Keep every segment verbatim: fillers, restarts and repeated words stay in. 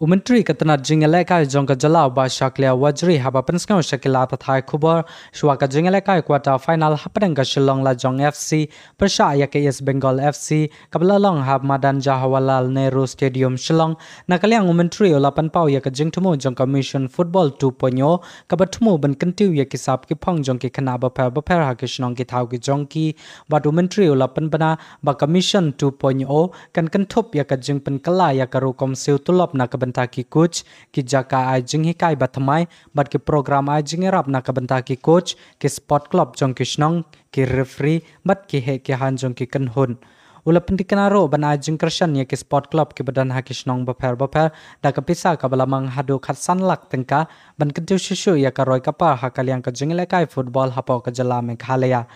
U Myntri ka tnat jingïalehkai jong ka jylla u Bah Shakliar Warjri haba pynsngew sha ki lad pathai khubor shwa ka jingïalehkai quarter final hapdeng ka Shillong Lajong F C pyrshah ïa ka East Bengal F C kaba la long ha madan Jawaharlal Nehru Stadium Shillong. Na ka liang u Myntri u la pynpaw ïa ka jingthmu jong ka Mission Football two point oh kaba thmu ban kyntiew ïa ki sap ki phong jong ki khynnah bapher bapher ha ki shnong ki thaw ki jong ki. Bad u Myntri u la pynbna ba ka Mission two point oh kan kynthup ïa ka jingpynkylla ïa ka rukom siew tulop na ka bynta ki coach, ki jaka ai jinghikai ba thymmai bad ki program ai jingïarap na ka bynta ki coach, ki sport club jong ki shnong, ki referee bad ki heh ki han jong ki kynhun. U la pyntikna ruh ban ai jingkyrshan ïa ki sport club kiba don ha ki shnong bapher bapher da ka pisa kaba la mang haduh khatsan lak tyngka ban kyntiew shuh shuh ïa ka roi ka par ha ka liang ka jingïalehkai football hapoh ka jylla Meghalaya.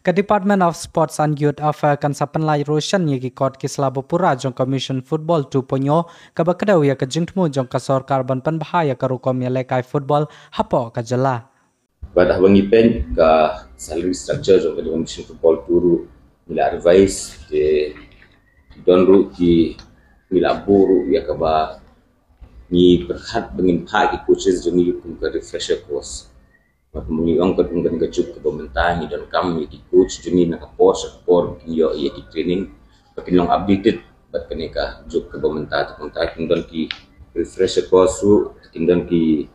Ka Department of Sports and Youth Affairs kan sa pynlait ruh shen ïa ki kot ki sla ba pura jong ka Mission Football two point oh kaba kdew ïa ka jingthmu jong ka sorkar ban pynbha ïa ka rukom ïalehkai football hapoh ka jylla. Bad haba ngi peit ka salary structure jong ka Mission Football two ruh ngi la revise, te don ruh ki, ngi la buh ruh ïa kaba ngi pyrkhat ba ngin phah ki coaches jong ngi kum ka refresher course. Bad kumba ngi ong, ka kum kane ka juk kaba mynta ngi donkam ïa ki coach jong ngi na ka por sha ka por ba kin ïoh ïa ki training ba kin long updated bad kane ka juk kaba mynta. Te kumta kin don ki refresher course ruh, kin don ki,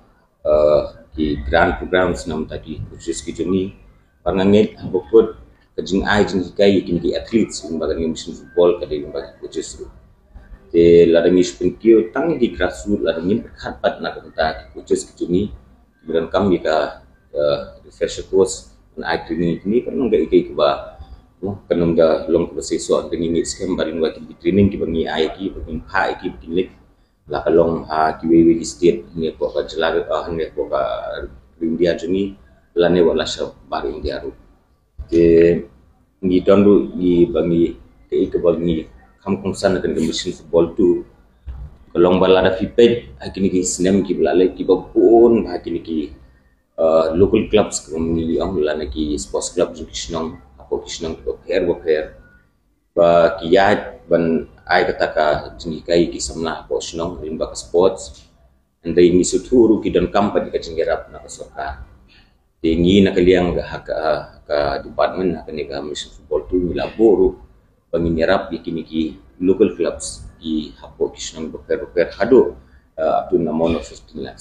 uh, ki grant programs na ka bynta ki coaches ki jong ngi. Bad nga ngeit haba kut ka jingai jinghikai ïa kine ki athletes lyngba kane ka Mission Football ka dei lyngba ki coaches ruh. Te lada ngi shu pynkiew tang ïa ki grassroots, lada ngim pyrkhat pat na ka bynta ki coaches ki jong ngi kiba donkam ïa ka, uh, refresher course, ban ai training ïa kine, kan long kaei kaei kaba, noh, kan long da long kaba seisoh. Te ngi ngeit skhem ba lyngba kine ki training kiba ngi ai ïa ki, ba ngin phah ïa ki ba kin leit, la ka long ha kiwei kiwei ki state hangne hapoh ka jylla, ah, hangne hapoh ka India jong ngi, lane wat la shabar India ruh. Te ngi don ruh ngi ba ngi, kaei kaba ngi kham kongsan na kane ka Mission Football two ka long ba lada phi peit ha kine ki snem kiba la leit, kiba bun ba ha kine ki, uh, local clubs kaba ngi ong, lane ki sports club jong ki shnong hapoh ki shnong kiba pher ba pher, ba ki ïaid ban ai kata ka jinghikai ki samla hapoh shnong lyngba ka sports. Hynrei ngi sngewthuh ruh ki donkam pat ïa ka jingïarap na ka sorkar. Te ngi na ka liang ka, ha ka, ka department, ha kane ka Mission Football two ngi la buh ruh ba ngin ïarap ïa kine ki local clubs ki hapoh ki shnong bapher bapher haduh, uh, up to an amount of fifteen lakhs.